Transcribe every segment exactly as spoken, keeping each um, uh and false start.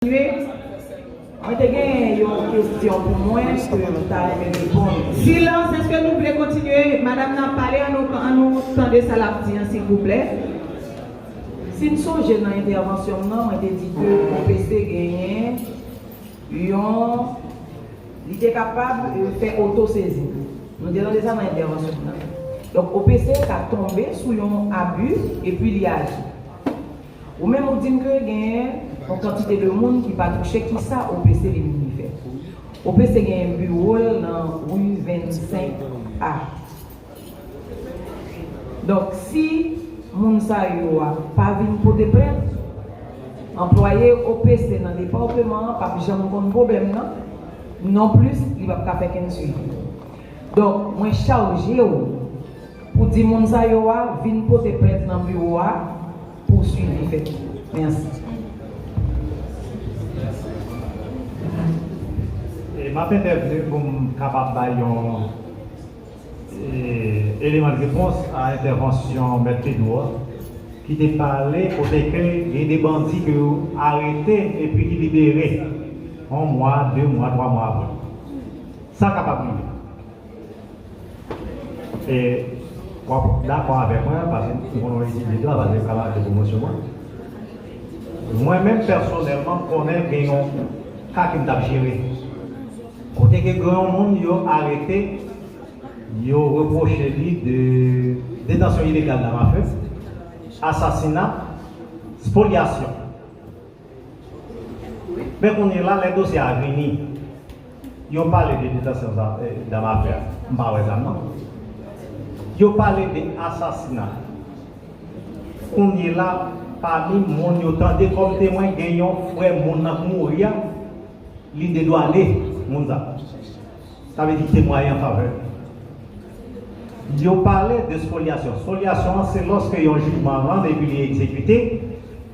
Mwen te gen yon kesyon pou mwen ke mwen ta renmen reponn. Silans, èske nou vle kontinye? Madanm nan ap pale, an nou, an nou tande sa l ap di an, silvouplè. Si n sonje nan entèvansyon m nan, mwen te di ke O P C genyen yon, li te kapab, eh, fè otosezi. Nou te tande sa nan entèvansyon m nan. Donk, O P C ka tonbe sou yon abi epi li aji. Ou menm ou di m ke genyen yon kantite de moun ki pa touche, kisa O P C li vin li fè? O P C genyen biwo l nan ri vennsenk A. Donk, si moun sa yo a pa vin pote plent, anplwaye O P C nan depatman an p ap janm konn pwoblèm nan, nonplis li p ap ka fè kenn swivi. Donk, mwen chaje w pou di moun sa yo a vin pote plent nan biwo a pou swivi fèt. Mèsi. E m ap entèvni pou m kapab bay yon, e, eleman de repons a entèvansyon Mèt Pedro a, ki te pale kote ke gen de bandi ke yo arete epi ki libere yon mwa, de mwa, twa mwa apre. Sa kapab rive. E w ap dakò avèk mwen, paske m konn etidye dwa, paske m ka mache pwomosyon mwen. Mwen menm, pèsonèlman, m konnen gen yon ka ke m t ap jere. Kote ke gen yon moun, yo arete, yo repwoche li de detansyon ilegal dam afe, asasina, spolyasyon. Men kounye la, lè dosye a vini, yo pale de detansyon zam, eh, dam afe, m pa wè zam nan. Yo pale de asasina. Kounye la, pami moun yo tande kòm temwen, gen yon frè moun nan k mouri a, li dedwane moun sa. Sa vle di temwaye an favè. Yo pale de spolyasyon. Spolyasyon an, se lòske yon jijman rann epi li egzekite.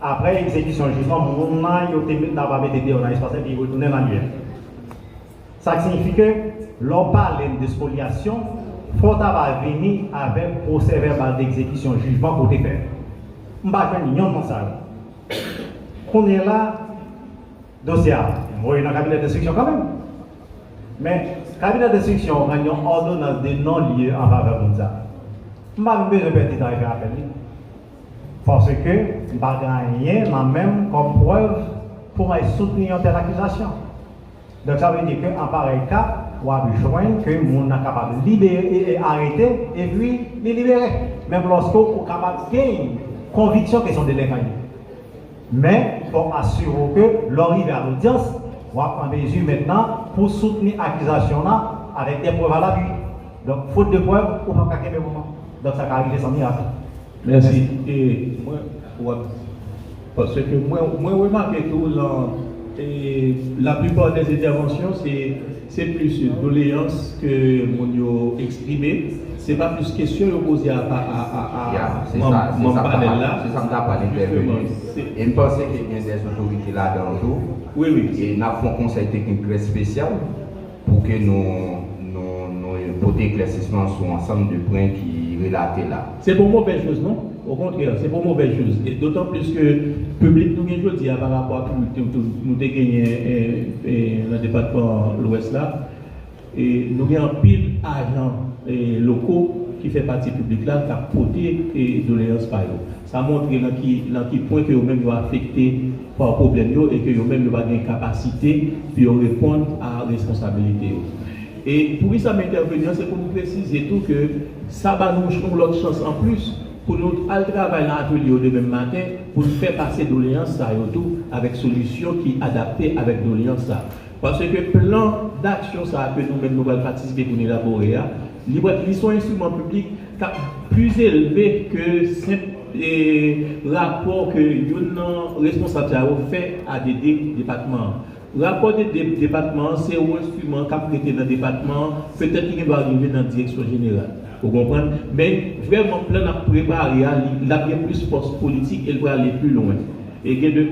Apre egzekisyon jijman, moun nan yo te met la, va mete deyò nan espas epi retounen nan lye. Sa k siyifi ke, lè w pale m de spolyasyon, fò w ta va vini avèk pwosè vèbal degzekisyon jijman ke w te fè. M pa jwenn yonn nan sa yo. Kounye la, dosye a voye nan kabinè denstriksyon kanmenm. Men, kabinè denstriksyon rann yon òdonans de non-lye an favè moun sa. M pa menm bezwen pèdi tan e fè apèl li. Paske m pa gen anyen nan men m kòm prèv pou m al soutni yon tèl akizasyon. Donk, sa vle di ke an parèy ka, w ap jwenn ke moun nan kapab libere, e, e, arete, epi li libere. Menm lòske w kapab gen konviksyon ke se yon delenkan li ye. Men, fò w asire w ke lè w rive a lodyans, w ap an mezi mentnan pou soutni akizasyon w lan avèk de prèv a lapui. Donk, fot de prèv, ou p ap ka kenbe moun nan. Donk, sa ka rive san mirak. Mèsi. E mwen, w ap, paske mwen, mwen remake tou lan, e, laplipa dè entèvansyon, se, se plis doleyans ke moun yo eksprime. Se pa plis kesyon yo poze a, a, a, a, a manm, manm panèl la. Se sa m ta pral entèveni. E m panse ke gen dè otorite ladan tou. Wi, wi. E n ap fè yon konsèy teknik trè espesyal pou ke nou, nou, nou pote eklèsisman sou ansanm de pwen ki relate la. Se pa yon movèz choz, non. Okontrè, se pa yon movèz choz. E dotan plis ke piblik nou gen jodi a pa rapò a piblik nou, nou te genyen, e, e, nan depatman Lwès la. E nou gen anpil ajan, e, loko ki fè pati piblik la k ap pote, e, doleyans pa yo. Sa montre nan ki, nan ki pwen ke yo menm yo afekte pa pwoblèm yo e ke yo menm yo pa gen kapasite pou yo reponn a responsabilite yo. E poukisa m entèveni an, se pou m presize tou ke sa ba nou yon lòt chans anplis pou nou al travay nan atelye yo demen maten pou n fè pase doleyans sa yo tou avèk solisyon ki adapte avèk doleyans sa. Paske plan daksyon sa a ke nou menm nou pral patisipe pou n elabore a, li pral, li se yon enstriman piblik k ap plis elve ke senp, e, rapò ke youn nan responsab sa yo fè a de, de depatman an. Rapò de, de depatman an se yon enstriman k ap rete nan depatman an, petèt li gen dwa rive nan direksyon jeneral. Ou konprann? Men vrèman plan n ap prepare a, li, l ap gen plis fòs politik e l pral ale pi lwen. E gen de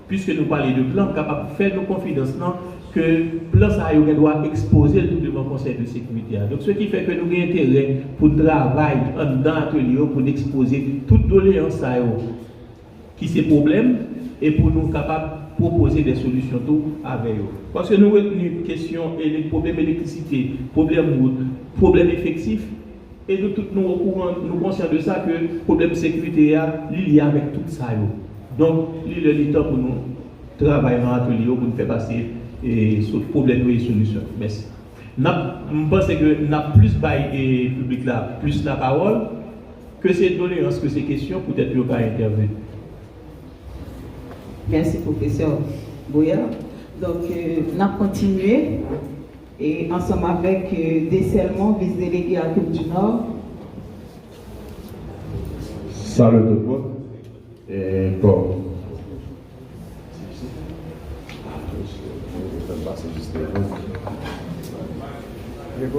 Piske nou pale de plan, m kapab fè nou konfidans nan ke plan sa yo gen dwa ekspoze l tou devan Konsèy de Sekirite a. Donk, se ki fè ke nou gen enterè pou n travay anndan atelye yo, pou n ekspoze tout doleyans sa yo ki se pwoblèm, e pou nou kapab pwopoze de solisyon tou avè yo. Paske nou retni kesyon ele-, pwoblèm elektrisite, pwoblèm wout, pwoblèm efektif, e nou tout nou okouran, nou konsyan de sa ke pwoblèm sekirite a, li lye avèk tout sa yo. Donk, li lè li tan pou nou travay nan atelye yo pou n fè pase, e, sou pwoblèm yo e solisyon yo. Mèsi. N ap, m panse ke n ap plis bay, e, piblik la plis lapawòl, ke se doleyans, ke se kesyon, poutèt yo ka entèveni. Mèsi, pwofesè Boyer. Donk, e, n ap kontinye, e, ansanm avèk, e, Deselmon, vis delege a Kil di Nò. Salut tout moun. E, bon.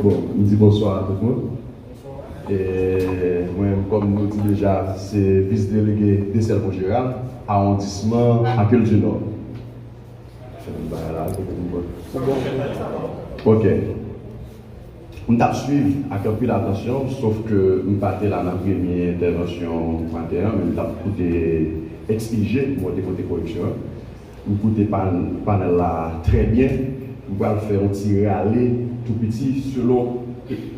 Bon, m di bonswa a tout moun. E, mwen, kòm nou di deja, se vis delege Deselmon Gérald, awondisman a Kil di Nò. Fè m bagay la, kote m bon. Ok. M t ap swiv ak anpil atansyon, sof ke m pa te la nan premye entèvansyon maten an, men m t ap koute X I G, mwen te pote koreksyon an. M koute pan-, panèl la trè byen. M pral fè yon ti rale tou piti selon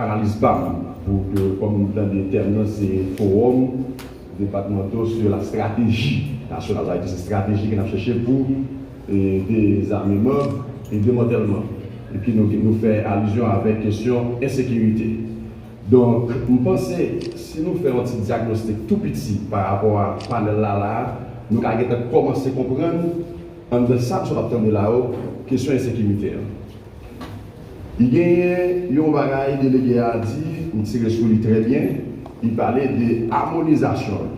analiz pa m. Pou ke, kòm nou tande tèm nan, se Forum Départemental sur la Stratégie Nationale. Sa vle di se estrateji ke n ap chèche pou, e, dezameman e demantèlman. Epi nou, nou fè alizyon avèk kesyon ensekirite. Donk, m panse, si nou fè yon ti dyagnostik tou piti pa rapò a panèl la la a, nou ka gentan kòmanse konprann, anndan sa m sot ap tande la yo, kesyon ensekirite an. Li genyen yon bagay delege a di, m tire sou li trè byen, li pale de amonizasyon.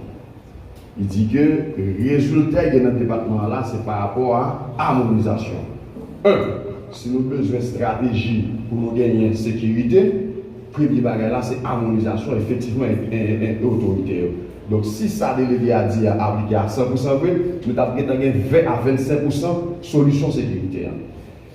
Li di ke rezilta y gen nan depatman an la, se pa rapò a amonizasyon. En, si nou bezwen estrateji pou nou genyen sekirite, premye bagay la, se amonizasyon, efektivman, e, e, e, e otorite yo. Donk, si sa delege a di a aplike a san pou san vre, nou t ap gentan gen ven a vennsenk pou san solisyon sekirite an.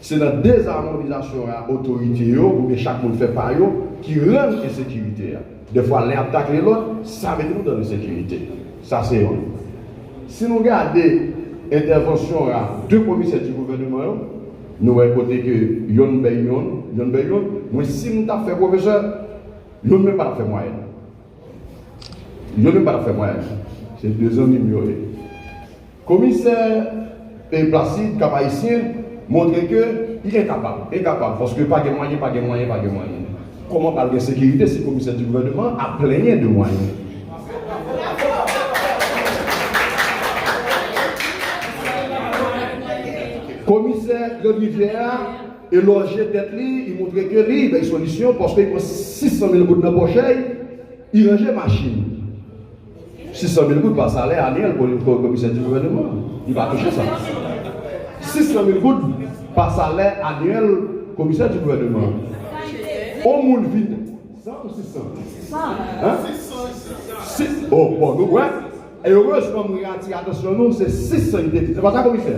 Se nan dezamonizasyon a otorite yo, oubyen chak moun fè pa yo, ki rann ensekirite a. Dèfwa, len ap takle lòt, sa mete nou nan ensekirite. Sa se youn. Si nou gade entèvansyon a de komisè di gouvènman yo, nou wè kote ke youn bèy youn, youn bèy youn. Mwen, si m t ap fè pwofesè, youn menm pa t ap fè mwayèn. Youn menm pa t ap fè mwayèn. Se de zanmi m yo ye. Komisè, e, Placide, Cap-Haïtien, montre ke li enkapab, enkapab, paske pa gen mwayen, pa gen mwayen, pa gen mwayen. Kòman pral gen sekirite si komisè di gouvènman ap plenyen de mwayen? Komisè Claude Rivière elonje tèt li, li montre ke li bay solisyon, paske li pran sis san mil goud nan pòch li, li ranje machin. Sis san mil goud pa salè anyèl komisè di gouvènman. Li pa touche sa. Sis san mil goud pa salè anyèl komisè di gouvènman. On moun vin san ou sis san? San. Hein? Si, oh, bon, nou wè. E erezman, mwen atire atansyon nou, se sis san li te di. Se pa sa, komisè?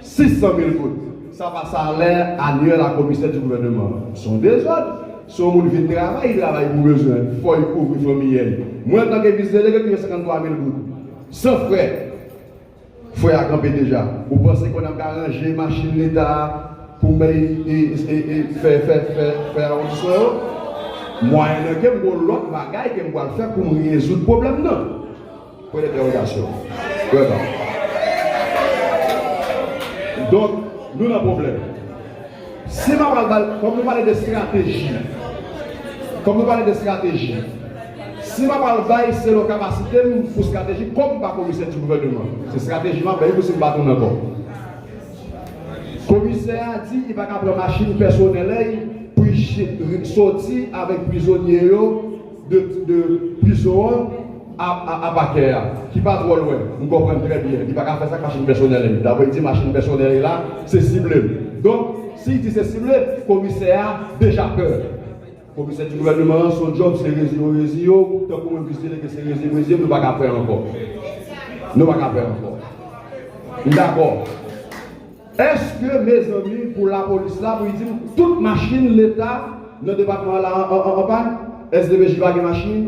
Sis san mil goud. Sa pa salè anyèl a komisè di gouvènman. Se yon dezòd. Si yon moun vin travay, li travay pou bezwen. Fò li kouvri fanmi an. Mwen, antanke vis delege, ki gen senkanntwa mil goud. San frè. Frè a kanpe deja. Ou panse ke n ap ka ranje machin leta a pou m bay, e, e, e, fè, fè, fè, fè awondisman yo? Mwayen nan ke m gon lòt bagay ke m pral fè pou m rezoud pwoblèm nan. Pwen dentèwogasyon. Vrèman. Donk, nou nan pwoblèm. Si m ap al bay, kòm nou pale de estrateji, kòm nou pale de estrateji, si m ap al bay selon kapasite m pou estrateji, kòm m pa komisè di gouvènman, se estrateji m ap bay pou si m pa tounen ankò. Komisè a di li pa ka pran machin pèsonèl li pou li soti avèk prizonye yo de, de prizon an a, a, a pakè a, ki pa twò lwen. M konprann trè byen. Li pa ka fè sa ak machin pèsonèl li. Daprè li di machin pèsonèl li la, se sible. Donk, si li di se sible, komisè a deja pè. Komisè di gouvènman an, se yon djòb, se rezi yo rezi yo, tankou mwen vis delege, se rezi m rezi m, nou pa ka pè ankò. Nou pa ka pè ankò. M dakò. Èske, mezanmi, pou lapolis la, pou li di m tout machin leta nan depatman an la an, an, an, an pàn? S D P J pa gen machin?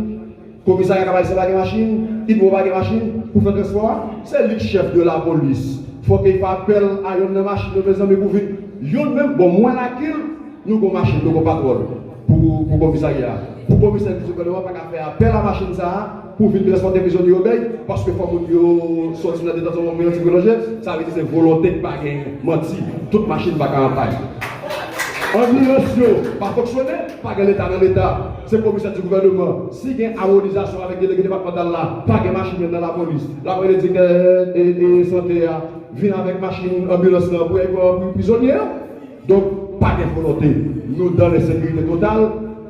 Komisarya Kap Ayisyen pa gen machin? Idmo pa gen machin pou fè transpò a? Se li k chèf de lapolis. Fòk yo fè apèl a yonn nan machin yo, mezanmi, pou vin. Yonn menm, bon, mwen lakil, nou gon machin, nou gon patwòl pou, pou komisarya a. Pou komisè di gouvènman pa ka fè apèl a machin sa a pou vin transpòte prizonye yo bay, paske fò moun yo sòti nan detansyon, moun yo ti prolonje, sa vle di se volonte k pa genyen, manti, tout machin pa ka anpay. Anbilans yo pa fonksyone, pa gen leta nan leta, se komisè di gouvènman. Si gen amonizasyon avèk delege depatmantal la, pa gen machin nan lapolis. Lapolis di ke, e, e, sante a vin avèk machin anbilans lan pou, pou, pou prizonye yo. Donk, pa gen volonte. Nou dan lensekirite total.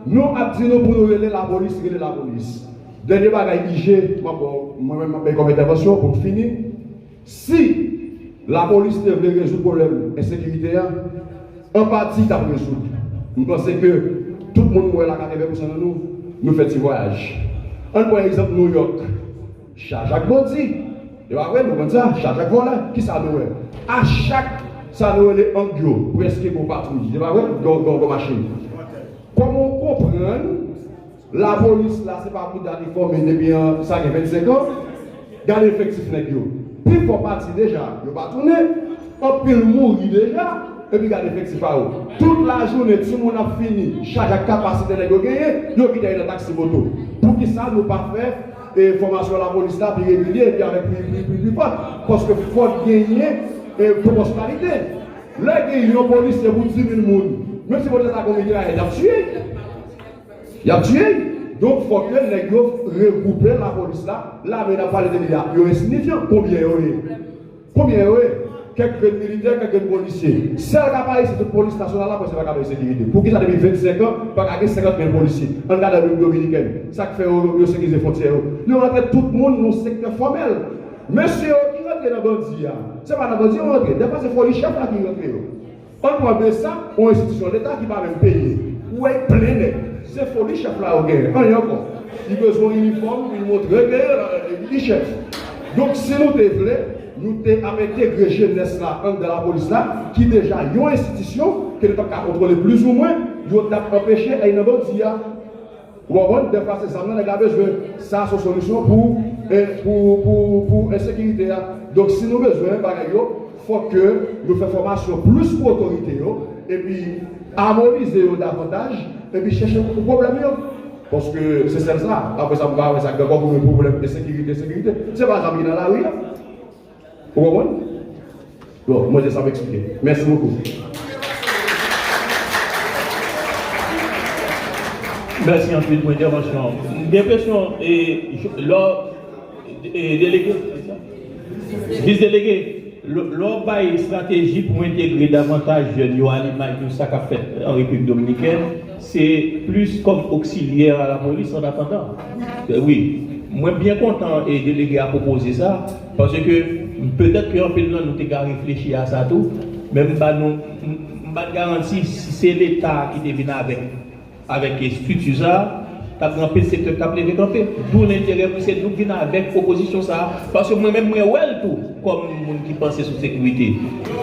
Nou ap di nou pou nou rele lapolis, rele lapolis. Dènye bagay, I G, mwen, bon, mwen menm, mwen bay kòm entèvansyon pou m fini. Si lapolis te vle rezoud pwoblèm ensekirite a, an pati, t ap rezoud. M panse ke tout moun m wè la, katreven pousan nan nou, nou fè ti vwayaj. Ann pran egzanp Nouyòk. Chaj ak bandi. E pa vre, nou konn sa, chaj ak vòlè. Kisa nou wè? A chak sa nou rele ang yo, prèske gon patwouy. E pa vre? Gon, gon, gon machin. Kòman w konprann lapolis la, se pa bouda li fòme depi an, sa gen vennsenk an? Gade efektif nèg yo. Pi fò pati deja, yo pa tounen. Anpil mouri deja. Epi gade efektif a yo. Tout lajounen, timoun ap fini. Chaj ak kapasite nèg yo genyen, yo kite yo nan taksi moto. Poukisa nou pa fè, e, fòmasyon lapolis la pi regilye epi avèk pi, pi, pi, pi fò? Paske fòk genyen, e, pwoporsyonalite. Lè gen yon polisye pou dis mil moun, menm si polisye sa gon mitrayèt, y ap tiye. Y ap tiye. Donk, fòk ke nèg yo regwoupe lapolis la. Lame n ap pale de li a, yo ensinyifyan. Konbyen yo ye? Konbyen yo ye? Kèk grenn militè, kèk grenn polisye. Sèl k ap ayisyen, tout polis nasyonal la, prèske pa ka bay sekirite. Poukisa depi vennsenk an, pa ka gen senkant mil polisye? Ann gade Repiblik Dominikèn. Sa k fè yo, yo sekirize fwontyè yo? Yo rantre tout moun nan sektè fòmèl. Mesye yo ki rantre nan bandi a, se pa nan bandi yo rantre. Dèfwa se foli chèf la ki rantre yo. Ann pran Besap, yon enstitisyon leta ki pa menm peye. Ou wè, plen nèg. Se foli chèf la yo genyen, anyen ankò. Li bezwen yon inifòm pou l montre ke, e, li chèf. Donk, si nou te vle, nou te ap entegre jenès la anndan lapolis la, ki deja yon enstitisyon ke nou t ap ka kontwole plizoumwen, yo t ap anpeche ay nan bandi a. Ou konprann? Dèfwa se zam nan nèg la bezwen. Sa se yon solisyon pou, e, pou, pou, pou ensekirite a. Donk, si nou bezwen bagay yo, fòk ke nou fè fòmasyon plis pou otorite yo, epi amonize yo davantaj, epi chèche pou pwoblèm yo. Paske se sèl sa. Apre sa, m pa wè sa k gen ankò pou gen pwoblèm ensekirite, ensekirite. Se pa zam ki nan lari a. Ou konprann? Bon, mwen se sa m eksplike. Mèsi bokou. Mèsi anpil pou entèvansyon an. M gen enpresyon, e, lè w, e, delege, vis delege, lè w bay estrateji pou entegre davantaj jèn yo a limaj de sa k ap fèt an Repiblik Dominikèn, se plis kòm oksilyè a lapolis an atandan. Wi, mwen byen kontan e delege a pwopoze sa, paske petèt ke anpil nan nou te ka reflechi a sa tou, men m ba nou, m, m pa t garanti si se Leta ki te vin avèk, avèk estrikti sa, t ap gen anpil sektè k t ap leve kanpe. Dou lenterè pou se nou k vin avèk pwopozisyon sa, paske mwen menm mwen wè l tou kòm moun ki panse sou sekirite.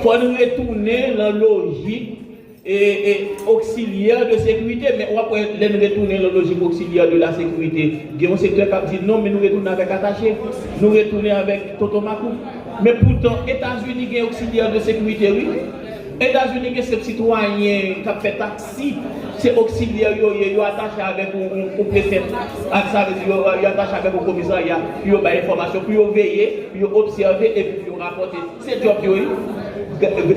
Fò n retounen nan lojik e, e, oksilyè de sekirite, men w ap wè lè n retounen nan lojik oksilyè de la sekirite, gen yon sektè k ap di non, men nou retounen avèk atache, nou retounen avèk tonton makout. Men poutan, Etazini gen oksilyè de sekirite, wi. Etazini gen se sitwayen k ap fè taksi, se oksilyè yo ye, yo atache avèk yon, yon, yon prefè, ak sa vle di yo, yo atache avèk yon komisarya, pou yo bay enfòmasyon, pou yo veye, pou yo obsève, epi pou yo rapòte. Se djòb yo, wi.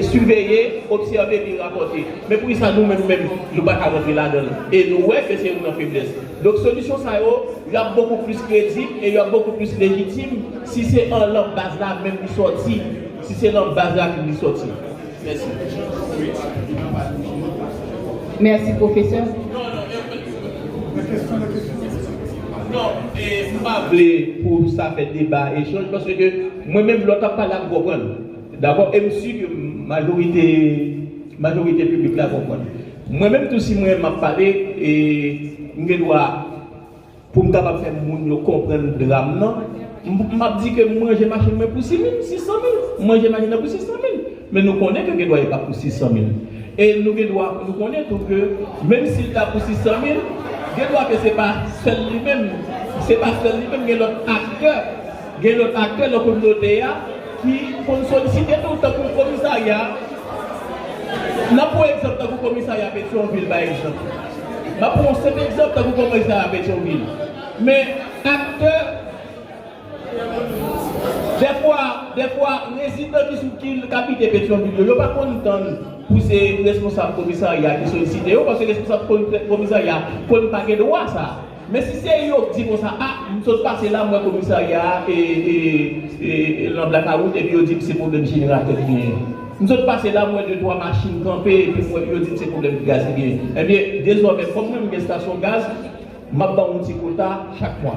Siveye, obsève, epi rapòte. Men poukisa nou menm, menm, nou pa ka rantre ladan l? E nou wè ke se youn nan feblès. Donk, solisyon sa yo, y ap bokou plis kredib e y ap bokou plis lejitim si se an lan baz la menm li sòti. Si se lan baz la ke li sòti. Mèsi. Mèsi, pwofesè. Non, e, m pa vle pou sa fè deba, echanj, paske mwen menm, lè w t ap pale a, m konprann. Dakò? E m si ke majorite, majorite piblik la konprann. Mwen menm tou, si mwen m ap pale, e, m gen dwa pou m kapab fè moun yo konprann dram nan, m, m ap di ke m ranje machin mwen pou sis mil, sis san mil. M ranje machin nan pou sis san mil. Men nou konnen ke gen dwa e pa pou sis san mil. E nou gen dwa, nou konnen tou ke menm si l ta pou sis san mil, gen dwa ke se pa sèl li menm. Se pa sèl li menm, gen lòt aktè. Gen lòt aktè nan kominote a ki konn solisite nou, tankou komisarya. N ap pran egzanp tankou komisarya Petyonvil, pa egzanp. M ap pran yon senp egzanp tankou komisarya Petyonvil. Men aktè, dèfwa, dèfwa, rezidan ki sou, ki, k abite Petyonvil yo, yo pa konn tann pou se responsab komisarya ki solisite yo, paske responsab komi-, komisarya konn pa gen dwa sa. Men si se yo k di konsa, a, m sot pase la, m wè komisarya a, e, e, e, e, nan blakawout, epi yo di m se pwoblèm jeneratè ki genyen. M sot pase la, m wè de twa machin kanpe, epi m wè, yo di m se pwoblèm gaz ki genyen. Ebyen, dezòmè, kòm mwen, m gen estasyon gaz, m ap ba w yon ti kota chak mwa.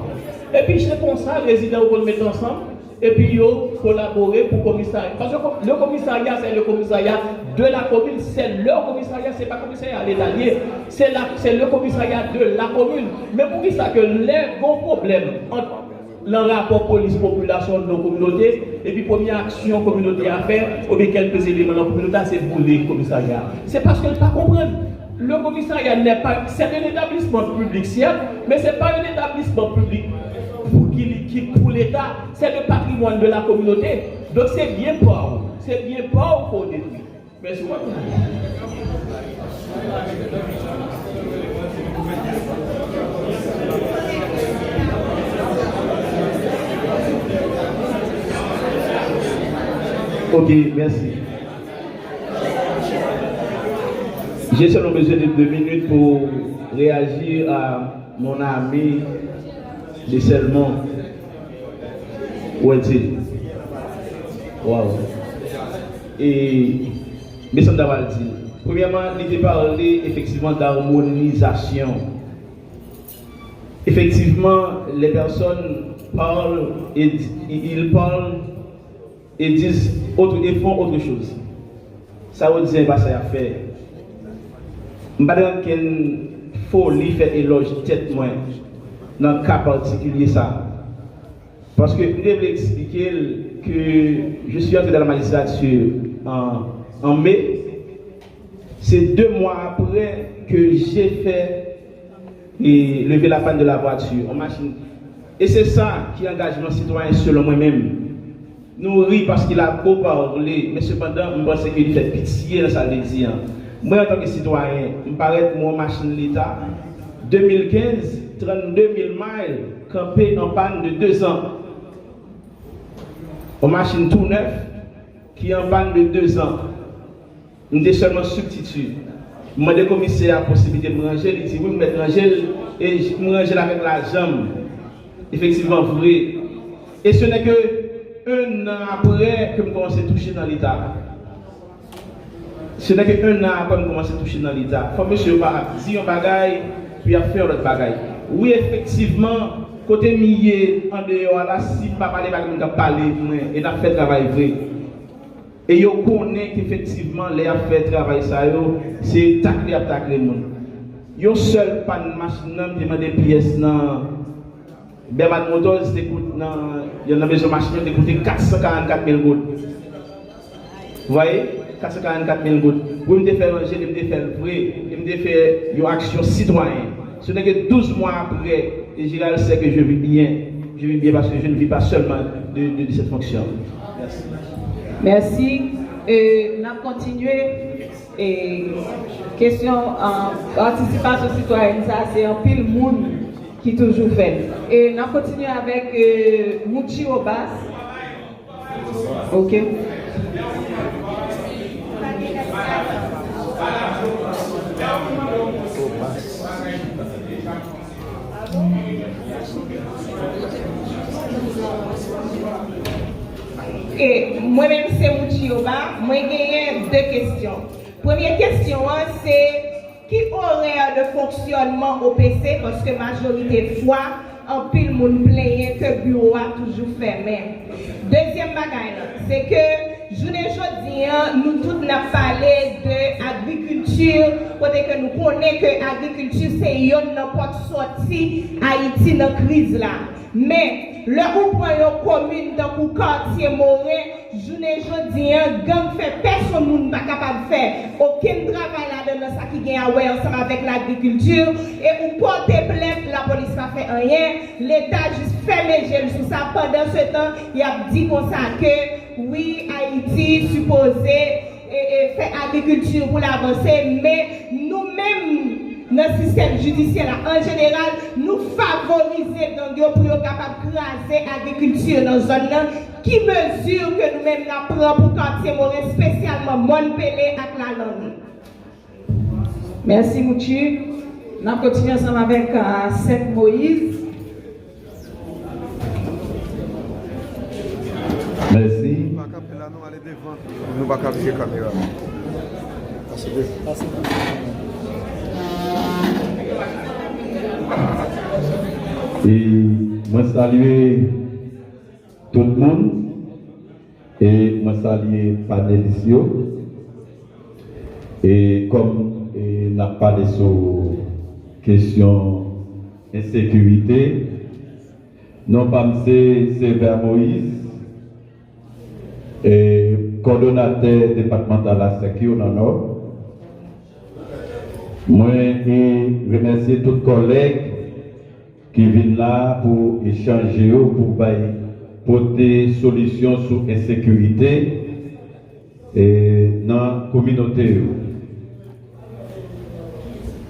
Epi, se konsa, rezidan yo konn met ansanm, epi yo kolabore pou komisarya. Paske le commissariat, c'est le commissariat de la commune, c'est le commissariat, se pa komisarya leta l ye, se la, se le commissariat de la commune. Men poukisa ke lè gon pwoblèm ant, nan rapò polis popilasyon nan kominote, epi premye aksyon kominote a fè, oubyen kèlke eleman nan kominote a, se boule komisarya a? Se paske l pa konprann. Le commissariat n'est pas, c'est un établissement public, certes, mais c'est pas un établissement public pou ki, ki pou Leta, c'est le patrimoine de la communauté. Donk se byen pa w, se byen pa w ke w detwi. Mèsi, w ap. Ok, merci. J'ai seulement besoin de deux minutes pour réagir à mon ami de Selmon, Wendy. Wow. E, men sa m ta pral di. Premyèman, li te pale efektivman d'harmonisation. Effectivement, les personnes parlent et di-, ils parlent et disent autre, et font autre chose. Sa yo di a pa sa y ap fè. M pa t gen okenn foli fè elòj tèt mwen nan ka patikilye sa. Paske m te vle eksplike l ke je suis entré dans la magistrature en, en mai. Se de mwa apre ke j'ai fait e leve la panne de la voiture, yon machin. E se sa ki angajman sitwayen selon mwen menm. Nou ri paske l ap bo pale, men sepandan, m panse ke li fè pitye nan sa l te di an. Mwen, antanke sitwayen, m parèt mwen yon machin leta, de mil kenz, trannde mil mile, kanpe an pann de dezan. Yon machin tou nèf ki an pann de dezan. M te sèlman sibtitye. M mande komisè a posiblite m ranje l, li di wi, m mèt ranje l, e j-, m ranje l avèk lajan m. Efektivman vre. E ce n'est que un an apre ke m kòmanse touche nan leta. Ce n'est que un an apre m kòmanse touche nan leta. Fò mesye yo pa ap di yon bagay, pou y ap fè yon lòt bagay. Wi, efektivman, kote m ye andeyò a la, si m pa pale, pa gen moun k ap pale mwen, e n ap fè travay vre. E yo konnen k efektivman, lè y ap fè travay sa yo, se takle y ap takle moun. Yon sèl pann machin nan, m te mande pyès nan Berman Motors, te koute nan, yon nan mezon machin yo, te koute kat san karannkat mil goud. Vous voyez? Kat san karannkat mil goud. Wi, m te fè ranje l, e m te fè l vre, e m te fè yon aksyon sitwayen. Ce n'est que douz mois après, et Gérald sait que je vis bien. Je vis bien parce que je ne vis pas seulement de, de, de cette fonction. Merci. Mèsi. E, n ap kontinye. E, kesyon, e, patisipasyon sitwayèn sa, se anpil moun ki toujou fè l. E n ap kontinye avèk, e, Mouchi Obas. Ok. E mwen menm se Mouchi Obas, mwen genyen de kesyon. Premye kesyon an se ki orè de fonksyònman O P C, paske majorite fwa, anpil moun plenyen ke biwo a toujou fèmen. Dezyèm bagay lan, se ke jounen jodi an, nou tout n ap pale de agrikilti, kote ke nou konnen ke agrikilti se yonn nan pòt sòti Ayiti nan kriz la. Men, lè ou pran yon komin tankou Katye Moren, jounen jodi an, gang fè pèsonn moun pa kapab fè okenn travay ladan nan sa ki gen a wè ansanm avèk lagrikilti, e ou pote plent, lapolis pa fè anyen, Leta jis fèmen je l sou sa, pandansetan, y ap di konsa ke Wi, Ayiti sipoze e, e, fè agrikilti pou l avanse, men nou menm nan sistèm jidisyè la, an jeneral, nou favorize gang yo pou yo kapab kraze agrikilti nan zòn nan. Ki mezi ke nou menm n ap pran pou katye Moren, espesyalman Mòn Pele ak Lalann? Mèsi, Mouchi. N ap kontinye ansanm avèk, ah, Sèt Moyiz. Mèsi. Nou pa ka kanpe la, nou ale devan. Nou pa ka vire kamera. Pase devan. E mwen salye tout moun, e mwen salye panelis yo. E kòm, e, n ap pale sou kesyon ensekirite, non pa m se Sévère Moïse, e, kòdonatè depatmantal a sèk yo nan Nò. Mwen, e, remèsye tout kòlèg ki vin la pou echanje yo, pou bay, pote solisyon sou ensekirite, e, nan kominote yo.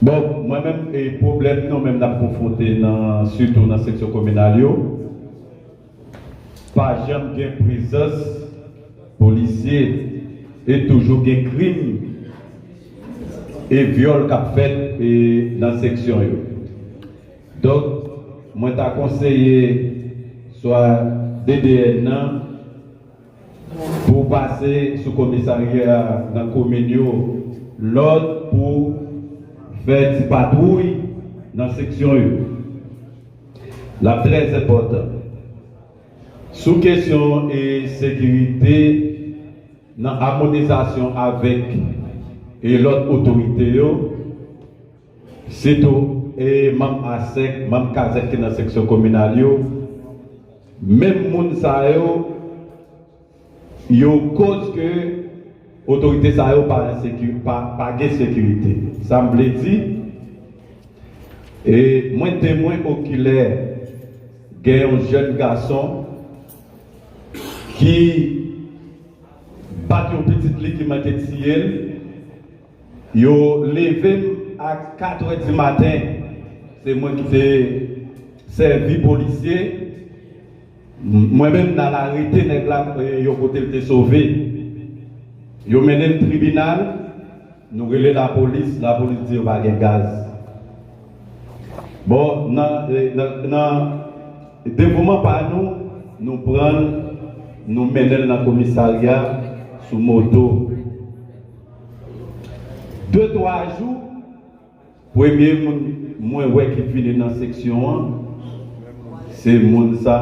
Bon, mwen menm, e, pwoblèm nou menm n ap konfwonte nan, sitou nan seksyon kominal yo, pa janm gen prezans polisye e toujou gen krim e vyòl k ap fèt, e, nan seksyon yo. Donk, mwen ta konseye swa D D N nan pou pase sou komisarya nan komin yo lòd pou fè ti patwouy nan seksyon yo. L ap trè enpòtan. Sou kesyon, e, sekirite, nan amonizasyon avèk, e, lòt otorite yo, sitou, e, manm asèk, manm kazèk ki nan seksyon kominal yo, menm moun sa yo, yo koz ke otorite sa yo pa, pa, pa gen sekirite. Sa m vle di, e mwen temwen okilè, gen yon jèn gason ki bat yon pitit li ki manke tiye l. Yo leve m a katrè di maten. Se mwen ki te sèvi polisye. M-, mwen menm, n al arete nèg la, e, yon kote l te sove. Yo mennen l tribinal. Nou rele lapolis, lapolis di yo pa gen gaz. Bon, nan, e, nan, nan devouman pa nou, nou pran l, nou mennen l nan komisarya sou moto. De, twa jou, premye moun mwen wè ki vini nan seksyon an, se moun sa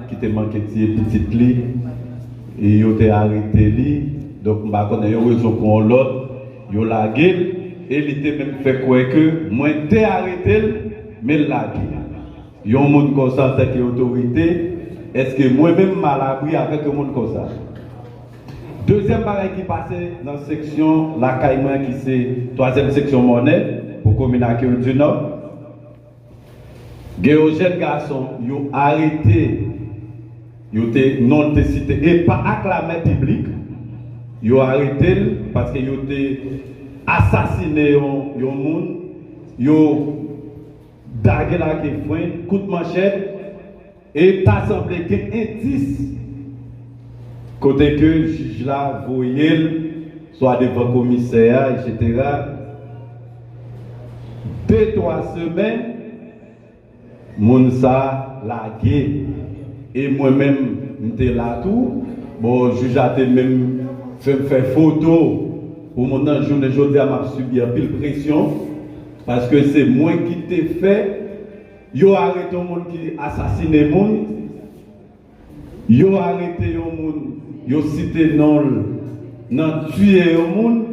ki te manke tiye pitit li, e yo te arete li. Donk, m pa konnen yon rezon pou yon lòt, yo lage l, e li te menm fè kwè ke mwen te arete l, men l lage. Yon moun konsa, antanke otorite, èske mwen menm m alabri avèk yon moun konsa? Dezyèm bagay ki pase nan seksyon lakay mwen, ki se twazyèm seksyon Mònè pou komin Akayè di Nò, gen yon jèn gason yo arete, yo te, non l te site, e pa ak lamè piblik, yo arete l paske yo te asasine yon, yon moun, yo dage l ak frenn, kout manchèt, e ta sanble gen endis kote ke jij la voye l swa devan komisè a, etsetera. De, twa semèn, moun sa lage. E mwen menm, m te la tou. Bon, jij la te menm fè m fè foto pou moun nan. Jounen jodi a, m ap sibi anpil presyon, paske se mwen ki te fè yo arete yon moun ki asasine moun. Yo arete yon moun, yo site non l nan tiye yon moun.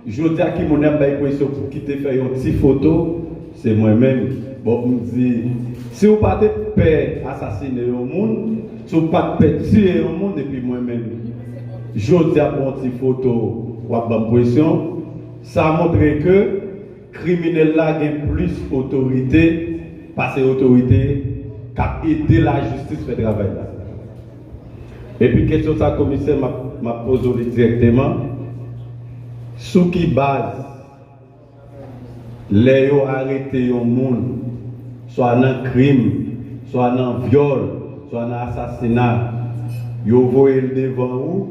Jodi a, ki moun y ap bay presyon pou ki te fè yon ti foto? Se mwen menm. Bon, m di, si w pa te pè asasine yon moun, si w pa t pè tiye yon moun, epi mwen menm, jodi a, pou yon ti foto, w ap ban m presyon. Sa montre ke kriminèl la gen plis otorite pase otorite k ap ede lajistis fè travay la. Epi kesyon sa, komisè, m ap M ap poze w li dirèkteman. Sou ki baz, lè yo arete yon moun, swa nan krim, swa nan vyòl, swa nan asasina, yo voye l devan ou,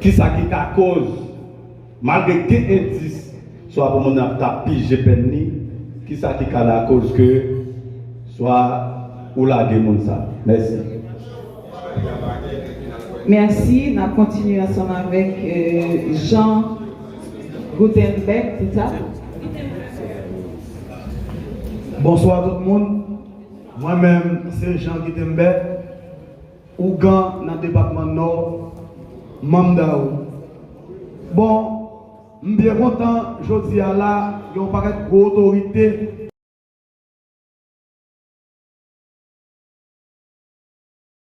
kisa ki ka koz, malgre gen endis, swa pou moun nan ap ta pije pèn li, kisa ki ka lakoz ke swa ou lage moun sa? Mèsi. Mèsi. N ap kontinye ansanm avèk euh, Jean Gutenberg, se sa? Bonswa tout moun. Mwen menm se Jean Gutenberg, ougan nan depatman Nò, manm Dao. Bon, m byen kontan jodi a la, gen yon pakèt gwo otorite